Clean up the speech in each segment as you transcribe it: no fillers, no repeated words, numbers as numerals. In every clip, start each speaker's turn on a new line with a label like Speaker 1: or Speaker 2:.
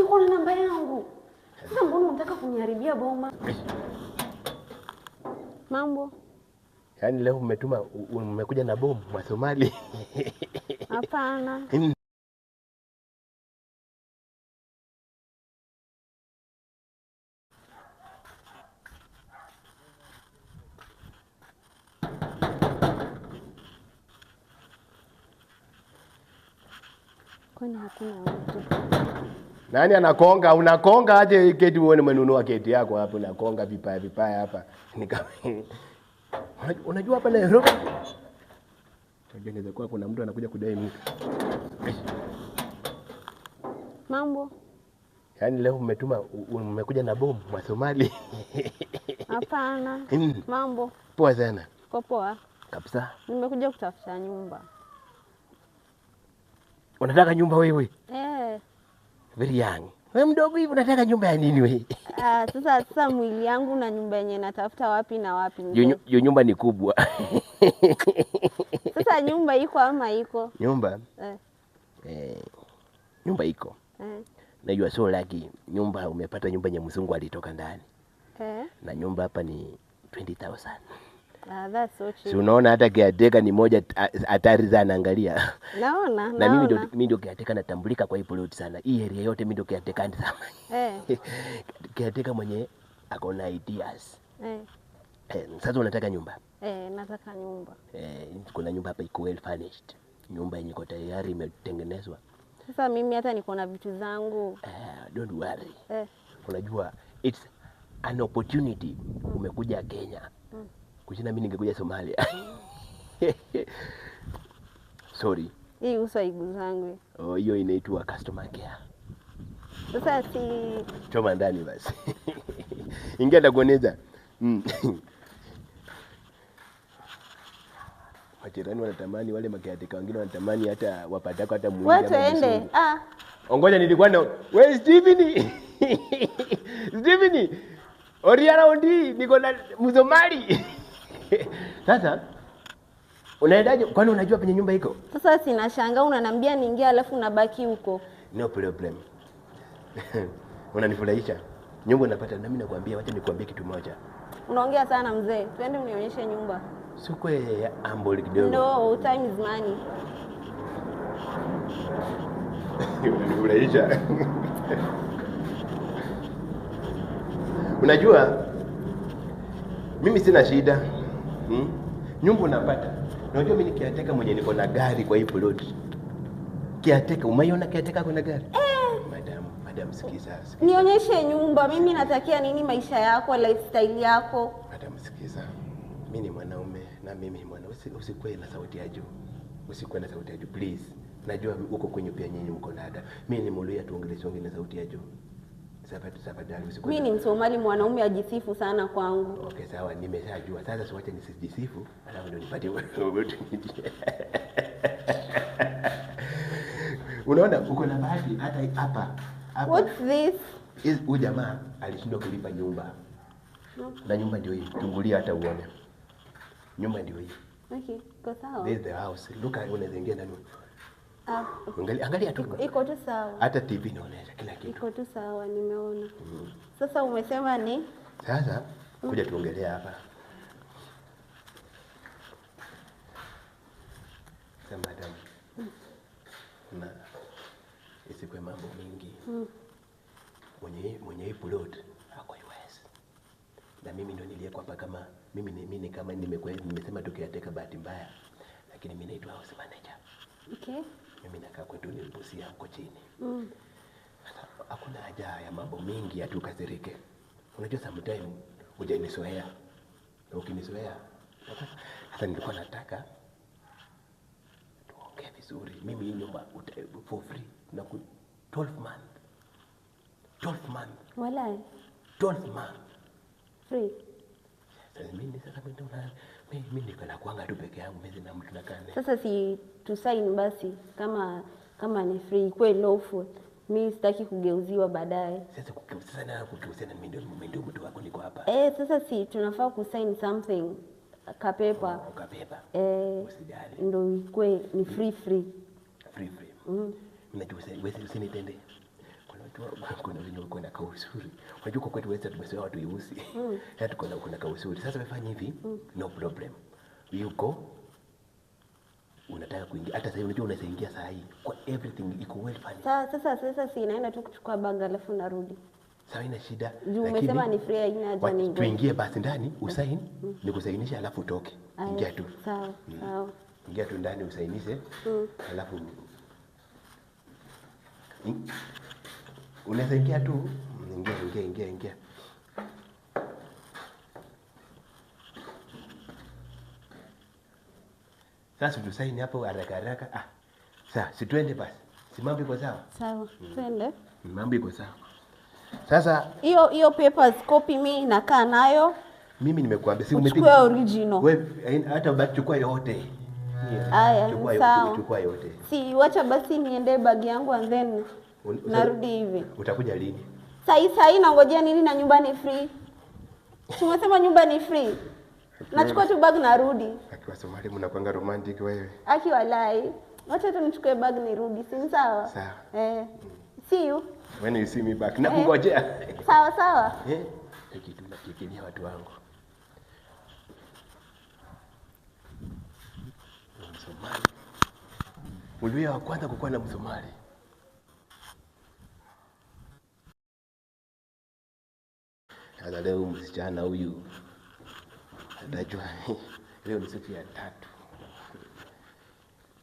Speaker 1: Siko na namba yangu. Sasa mbona unataka kuniharibia boma? Mambo.
Speaker 2: Yaani leo umetuma umekuja na bomu wa Somali.
Speaker 1: Hapana. Kwani hakuna mtu?
Speaker 2: Nani anakonga? Unakonga aje keti uone umenunua keti yako hapo, unakonga vipaya vipaya hapa. Nika unajua hapa Nairobi. Unajua inaweza kuwa kuna mtu anakuja kudai mtu.
Speaker 1: Mambo.
Speaker 2: Yaani leo umetuma umekuja na bomu wa Somali.
Speaker 1: Hapana. Mambo.
Speaker 2: Poa sana.
Speaker 1: Kwa poa.
Speaker 2: Kabisa.
Speaker 1: Nimekuja kutafuta nyumba.
Speaker 2: Unataka nyumba wewe?
Speaker 1: Eh.
Speaker 2: Very young. Wewe mdogo hivi unataka nyumba ya nini wewe?
Speaker 1: Sasa mwili yangu na nyumba yenye natafuta wapi na wapi?
Speaker 2: Hiyo nyumba ni kubwa.
Speaker 1: Sasa nyumba iko ama iko?
Speaker 2: Nyumba?
Speaker 1: Eh.
Speaker 2: Nyumba iko.
Speaker 1: Eh.
Speaker 2: Na you are so lucky. Nyumba umepata nyumba yenye mzungu alitoka ndani.
Speaker 1: Eh.
Speaker 2: Na nyumba hapa ni 20,000.
Speaker 1: Ah, that's so cheap.
Speaker 2: Si unaona hata caretaker ni moja hatari sana, angalia.
Speaker 1: Naona.
Speaker 2: Na mimi ndio caretaker natambulika kwa hii plot sana. Hii area yote mimi ndio caretaker sana.
Speaker 1: Eh.
Speaker 2: Caretaker mwenye ako na ideas.
Speaker 1: Eh.
Speaker 2: Sasa unataka nyumba?
Speaker 1: Eh, nataka nyumba.
Speaker 2: Kuna nyumba hapa iko well furnished. Nyumba yenye iko tayari imetengenezwa.
Speaker 1: Sasa mimi hata niko na vitu zangu.
Speaker 2: Don't worry.
Speaker 1: Eh.
Speaker 2: Unajua it's an opportunity. Umekuja Kenya. Kushinda mimi ningekuja Somalia. Sorry.
Speaker 1: Hii uso haiguzangwi.
Speaker 2: Oh, hiyo inaitwa customer care.
Speaker 1: Sasa si
Speaker 2: choma ndani basi. Ingia ndakuoneza. Majirani wanatamani, wale makiateka wengine wanatamani hata wapatako hata mwili.
Speaker 1: Wewe tuende. Ah.
Speaker 2: Ongoja nilikuwa na wewe Steven. Steven. Oriana Ondi niko na Msomali. Sasa unaendaje? Kwani unajua penye nyumba iko?
Speaker 1: Sasa sinashangaa unaniambia niingie alafu unabaki huko.
Speaker 2: No problem. Unanifurahisha. Nyumba unapata, na mimi nakwambia, wacha nikwambie kitu moja.
Speaker 1: Unaongea sana mzee. Twende unionyeshe nyumba.
Speaker 2: Sukwe amboli kidogo.
Speaker 1: No, time is money.
Speaker 2: Unanifurahisha. Unajua mimi sina shida. Nyumba unapata. Unajua mimi ni caretaker mwenye niko na gari kwa hii plot. Caretaker, umeiona caretaker kuna gari? Madam sikiza.
Speaker 1: Nionyeshe nyumba. Mimi natakia nini maisha yako, lifestyle yako?
Speaker 2: Madam sikiza. Mimi ni mwanaume na mimi ni mwanaume. Usikuwe na sauti ya juu. Usikuwe na sauti ya juu please. Najua huko kwenye pia nyinyi mko na ada. Mimi ni Mluya, tuongelee na sauti ya juu.
Speaker 1: Mimi ni Msomali, mwanaume ajisifu sana kwangu.
Speaker 2: Okay, sawa, nimeshajua. Sasa siwache nisijisifu, alafu ndio nipate. Unaona uko na bahati hata hapa.
Speaker 1: What's this?
Speaker 2: Huyu jamaa alishindwa kulipa nyumba. Na nyumba ndio hii. Tungulia hata uone. Nyumba ndio hii.
Speaker 1: Okay, iko sawa.
Speaker 2: This is the house. Look at unaweza ingia ndani. Angalia, angalia tu.
Speaker 1: Iko tu sawa.
Speaker 2: Hata TV inaonyesha kila kitu.
Speaker 1: Iko tu sawa, nimeona. Sasa umesema ni?
Speaker 2: Sasa kuja tuongelea hapa. Sasa madam. Na isikwe mambo mingi. Mwenye hii plot ako US. Na mimi ndio niliyekuwa hapa kama mimi kama nimesema tukiateka bahati mbaya. Lakini mimi naitwa house manager.
Speaker 1: Okay.
Speaker 2: Mimi nakaa kwetu ni Busia huko chini. Sasa hakuna haja ya mambo mingi ati ukasirike. Unajua sometimes hujanizoea. Na ukinizoea, sasa nilikuwa nataka tuongee vizuri. Mimi hii nyumba for free na 12 months. 12 months.
Speaker 1: Walai.
Speaker 2: 12 months.
Speaker 1: Free.
Speaker 2: Sasa mimi sasa mimi niko na kuanga tu peke yangu, mimi sina mtu nakaa naye.
Speaker 1: Sasa si tu sign basi kama ni free kwa lawful. Mimi sitaki kugeuziwa baadaye.
Speaker 2: Sasa kugeuziwa na kugeuziwa na mimi ndio mtu wako niko hapa.
Speaker 1: Sasa si tunafaa ku sign something kapepa.
Speaker 2: Oh, kapepa. Usijali.
Speaker 1: Ndio ikue ni free free.
Speaker 2: Free free. Mimi najua wewe usinitende. Kuna Unajua kuna wenye uko na kausuri. Unajua kwa kwetu Western tumezoea watu weusi. Yaani tuko na kuna kausuri. Sasa umefanya hivi, no problem. You go. Unataka kuingia hata sasa, unajua unaweza ingia saa hii. Kwa everything iko well furnished.
Speaker 1: Sasa si naenda tu kuchukua bag alafu narudi.
Speaker 2: Sawa, ina shida.
Speaker 1: Juu umesema ni free, haina haja ningoje.
Speaker 2: Tuingie basi ndani, usain, nikusainishe alafu utoke. Ingia tu.
Speaker 1: Sawa, sawa.
Speaker 2: Ingia tu ndani usainishe. Alafu unaweza ingia tu. Ingia. Sasa tusaini hapo haraka haraka. Sawa, si tuende basi. Si mambo iko sawa?
Speaker 1: Sawa, twende.
Speaker 2: Mambo iko sawa. Sasa
Speaker 1: hiyo papers copy mimi nakaa nayo.
Speaker 2: Mimi nimekuambia si
Speaker 1: umepiga original.
Speaker 2: Wewe hata basi chukua yote.
Speaker 1: Aya, sawa.
Speaker 2: Chukua yote.
Speaker 1: Si wacha basi niende bag yangu and then narudi hivi.
Speaker 2: Utakuja lini?
Speaker 1: Sai nangojea nini na nyumba ni free? Tumesema nyumba ni free. Nachukua tu bag narudi.
Speaker 2: Akiwa Somali mnakuanga romantic wewe.
Speaker 1: Aki walai. Wacha tu nichukue bag nirudi, si sawa?
Speaker 2: Sawa.
Speaker 1: See you.
Speaker 2: When you see me back. Nakungojea.
Speaker 1: Sawa sawa.
Speaker 2: Kitu nakikilia watu wangu. Msomali. Mluya wa kwanza kukuwa na Msomali. Sasa leo msichana huyu atajua leo ni siku ya tatu.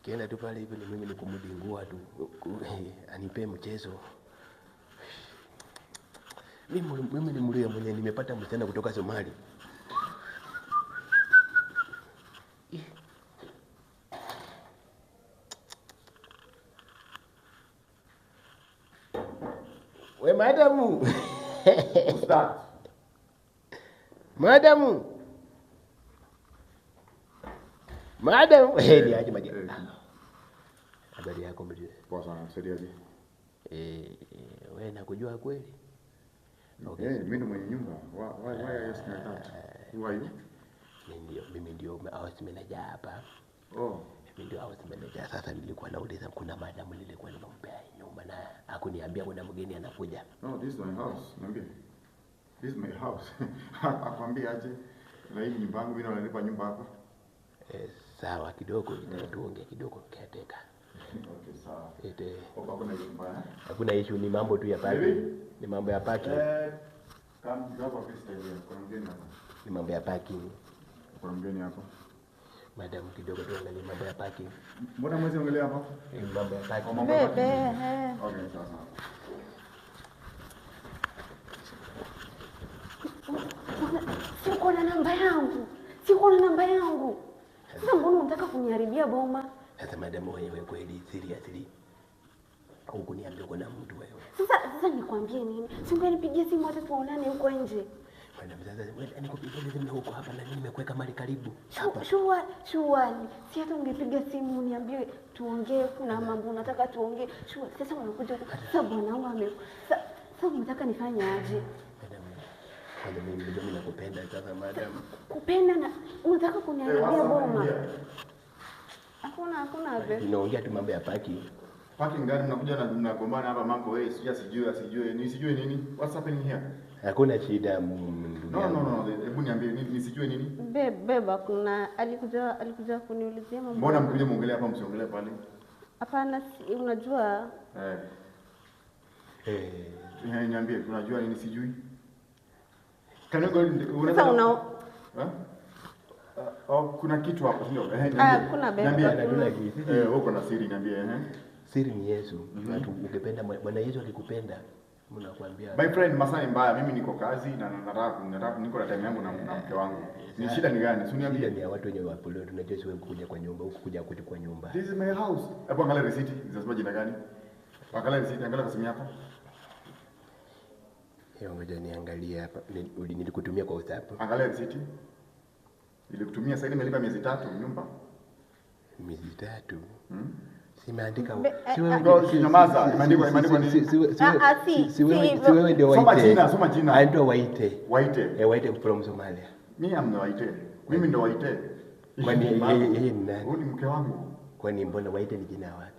Speaker 2: Kienda tu pale hivi ni mimi nikumdingua tu anipe mchezo. Mimi ni Mluya mwenye nimepata msichana kutoka Somali. We madamu.
Speaker 3: What's that?
Speaker 2: Madamu. Madamu. Hey, ni aje maji. Habari yako mzee?
Speaker 3: Poa sana, saidiaje?
Speaker 2: Wewe nakujua kweli?
Speaker 3: Okay. Mimi ndo mwenye nyumba. Why are you asking like that? Who are you?
Speaker 2: Mimi ndio house manager hapa.
Speaker 3: Oh.
Speaker 2: Mimi ndio house manager. Sasa nilikuwa nauliza kuna madamu nilikuwa nimempea nyumba na hakuniambia kuna mgeni anakuja.
Speaker 3: No, this is my house. Niambie. This is my house. Akwambia aje? Na hii nyumba yangu mimi nalipa nyumba hapa.
Speaker 2: Sawa kidogo, tuongee kidogo caretaker.
Speaker 3: Okay, sawa. Hakuna issue mbaya.
Speaker 2: Hakuna issue, ni mambo tu ya parking. Ni mambo ya parking.
Speaker 3: Kama hapa freestyle, kuna mgeni hapa.
Speaker 2: Ni mambo ya parking.
Speaker 3: Kuna mgeni hapa.
Speaker 2: Madam kidogo tu angalia mambo ya parking.
Speaker 3: Mbona mwezi ongelea hapa?
Speaker 2: Ni mambo ya parking.
Speaker 1: Bebe.
Speaker 3: Okay, sawa sawa.
Speaker 1: Siko na namba yangu. Siko na namba yangu. Sasa mbona unataka kuniharibia boma?
Speaker 2: Sasa madam wewe kweli seriously hukuniambia kuna mtu wewe.
Speaker 1: Sasa nikwambie nini? Si ungenipigia simu hata tuonane huko nje.
Speaker 2: Madam sasa wewe nikupigia simu huko hapa na mimi nimekuweka mali karibu.
Speaker 1: Sure. Si hata ungepiga simu uniambie tuongee, kuna mambo unataka tuongee. Sure. Sasa unakuja huko. Sasa bwana wangu ame. Sasa unataka nifanye aje?
Speaker 2: Madam, kwanza mimi ndio nakupenda sasa madam.
Speaker 1: Kupenda na unataka kuniharibia boma. Hakuna be.
Speaker 2: Tunaongea tu mambo ya parking.
Speaker 3: Parking gani mnakuja na mnagombana hapa mambo wewe sijui ni sijui nini? What's happening here?
Speaker 2: Hakuna shida ndugu yangu.
Speaker 3: No, hebu niambie nini sijui nini?
Speaker 1: Beba kuna alikuja kuniulizia mambo.
Speaker 3: Mbona mkuja muongelea hapa msiongelee pale?
Speaker 1: Hapana, unajua.
Speaker 3: Niambie unajua nini sijui? Can you go
Speaker 1: sasa una
Speaker 3: kuna kitu hapo ndio.
Speaker 1: Kuna beba.
Speaker 2: Hakuna kitu.
Speaker 3: Uko na siri niambie.
Speaker 2: Siri ni Yesu. Watu ungependa Bwana Yesu alikupenda. Mnakuambia.
Speaker 3: My friend, masaa ni mbaya, mimi niko kazi na nataka niko na time yangu na mke wangu. Ni shida ni gani? Si uniambie.
Speaker 2: Ni ya watu wenye wapoleo tunajua siwe kuja kwa nyumba, huku kuja kuchukua nyumba.
Speaker 3: This is my house. Hebu angalia receipt, zinasema jina gani? Angalia receipt, angalia kwa simu yako.
Speaker 2: Hiyo ngoja niangalie hapa. Nilikutumia kwa WhatsApp.
Speaker 3: Angalia receipt. Nilikutumia sasa nimelipa miezi 3 nyumba.
Speaker 2: Miezi 3? Simeandika.
Speaker 3: Nyamaza, imeandikwa nini?
Speaker 2: Si wewe ndio Waite.
Speaker 3: Soma jina, soma jina.
Speaker 2: Aitwa Waite.
Speaker 3: Waite.
Speaker 2: Waite from Somalia.
Speaker 3: Mimi am the Waite. Mimi ndio Waite.
Speaker 2: Kwani yeye ni nani?
Speaker 3: Huyu ni mke wangu.
Speaker 2: Kwani mbona Waite ni jina wapi?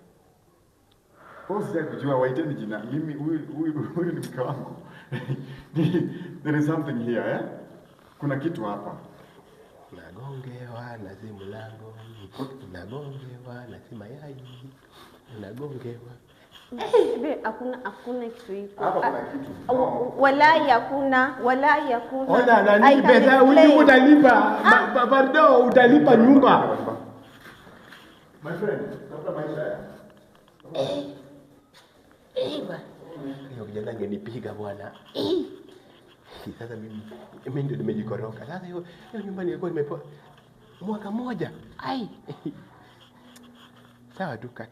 Speaker 3: Wewe usitaki kujua waiteni jina. Mimi huyu ni mke wangu. There is something here, eh? Kuna kitu hapa.
Speaker 2: Nagongewa na si mlango, nagongewa na si mayai, nagongewa.
Speaker 1: Be, hakuna kitu iko.
Speaker 3: Hapa kuna kitu.
Speaker 1: Walai hakuna, walai hakuna.
Speaker 2: Ona
Speaker 1: I
Speaker 2: nani
Speaker 1: can
Speaker 2: pesa
Speaker 1: explain.
Speaker 2: huyu utalipa. Bardo utalipa nyumba.
Speaker 3: My friend, tafuta maisha ya.
Speaker 2: Hiyo kijana angenipiga bwana. Sasa mimi ndio nimejikoroka. Sasa hiyo nyumba nilikuwa nimepewa mwaka moja. Ai. Sawa tu cut.